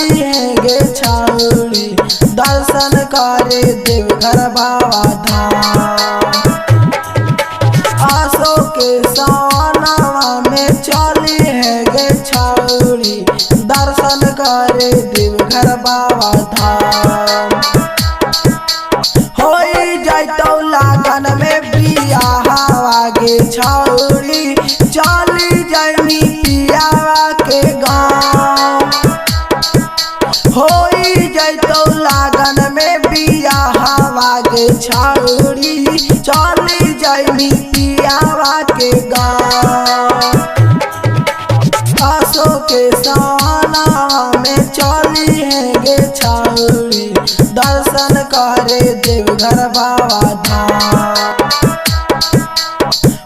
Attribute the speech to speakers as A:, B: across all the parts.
A: चली है गे छाउड़ी दर्शन करे देवघर बाबा धाम। आसो के सावनवा में चली है गे छाउड़ी दर्शन करे देवघर बाबा धाम। होई जैतौ लगन में बियाहवा गे छाउड़ी चली जैमी पियावा के गाँव। होई जैतौ लगन में बियाहवा गे छाउड़ी चली जैमी पियावा के गाँव। आसो के सावनवा में चली है गे छाउड़ी दर्शन करे देवघर बाबा धाम।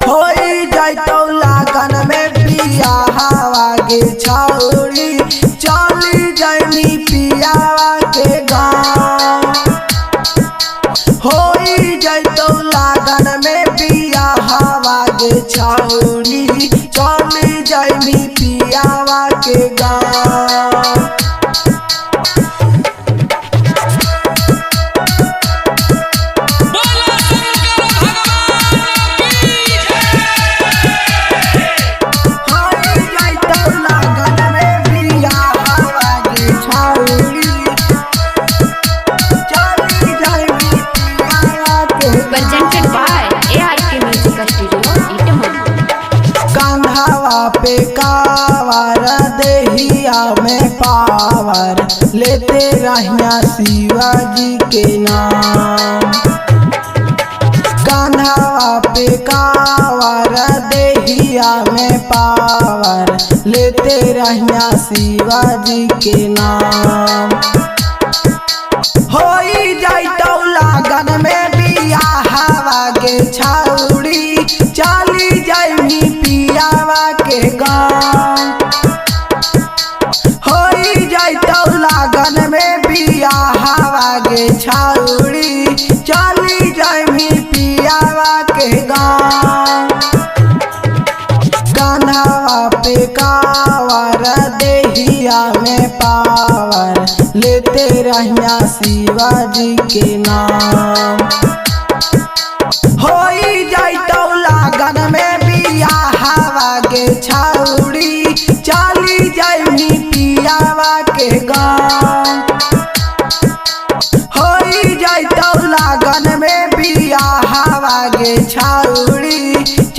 A: होई जैतौ लगन में बियाहवा गे छाउड़ी चली जैमी पियावा के गाँव। होई जैतौ लगन में बियाहवा गे छाउड़ी चली जैमी पियावा के गाँव।
B: बोलो शंकर भगवान की जय।
A: होई जैतौ लगन में बियाहवा गे छाउड़ी चली जैमी पियावा के
C: Presented by ARK Music Studio, Itama.
A: कंधावा पे कावर देहिया में पावर लेते रहिया शिवाजी के नाम। कंधावा पे कावर देहिया में पावर लेते रहिया शिवाजी के नाम। होई जैतौ लगन में बियाहवा गे छाउड़ी चली जैमी पियावा के गाँव। होई जैतौ लगन में बियाहवा गे छाउड़ी चली जैमी पियावा के गाँव। कान्हावा पे कावर देहिया में पावर लेते रहिया शिवाजी के नाम। होई जैतौ लगन में बियाहवा गे छाउड़ी चली जैमी पियावा के गाँव। होई जैतौ लगन में बियाहवा गे छाउड़ी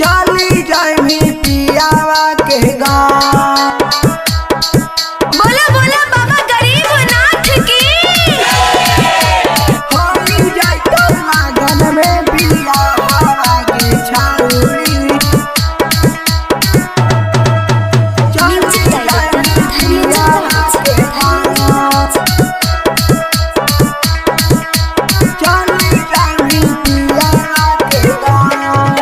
A: चली जैमी पियावा के गाँव।
C: बोला बोला बाबा गरीबनाथ की।
A: होई जैतौ लगन में बियाहवा गे छाउड़ी चली
C: Music Director,
A: जैमी पियावा के गाँव। चली जैमी पियावा के गाँव।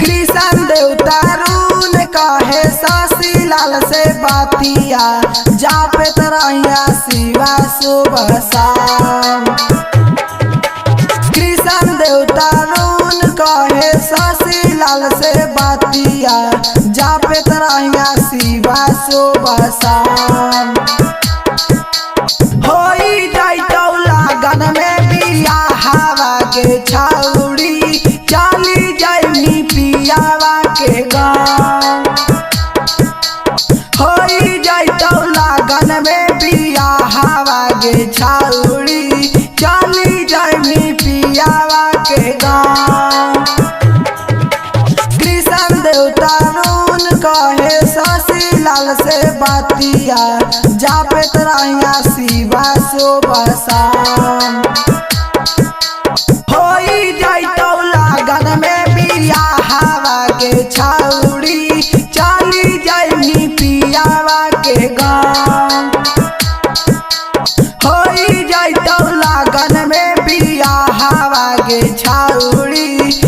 A: कृष्ण देवता रून कहे शशि लाल से बातिया जापे तरहिया शिवा सुबह शाम। कृष्ण देवता रून कहे शशि लाल से बातिया जापे तरहिया शिवा सुबह शाम। होई जैतौ लगन में बियाहवा गे छाउड़ी चली जैमी पियावा के गाँव। होई जैतौ लगन में बियाहवा गे छाउड़ी चली जैमी पियावा के गाँव। कृष्ण देवता रून कहे शशि लाल से बातिया जापे तरहिया शिवा सुबह शाम। होई जैतौ लगन में बियाहवा गे छाउड़ी चली जैमी पियावा के गाँव। होई जैतौ लगन में बियाहवा गे छाउड़ी।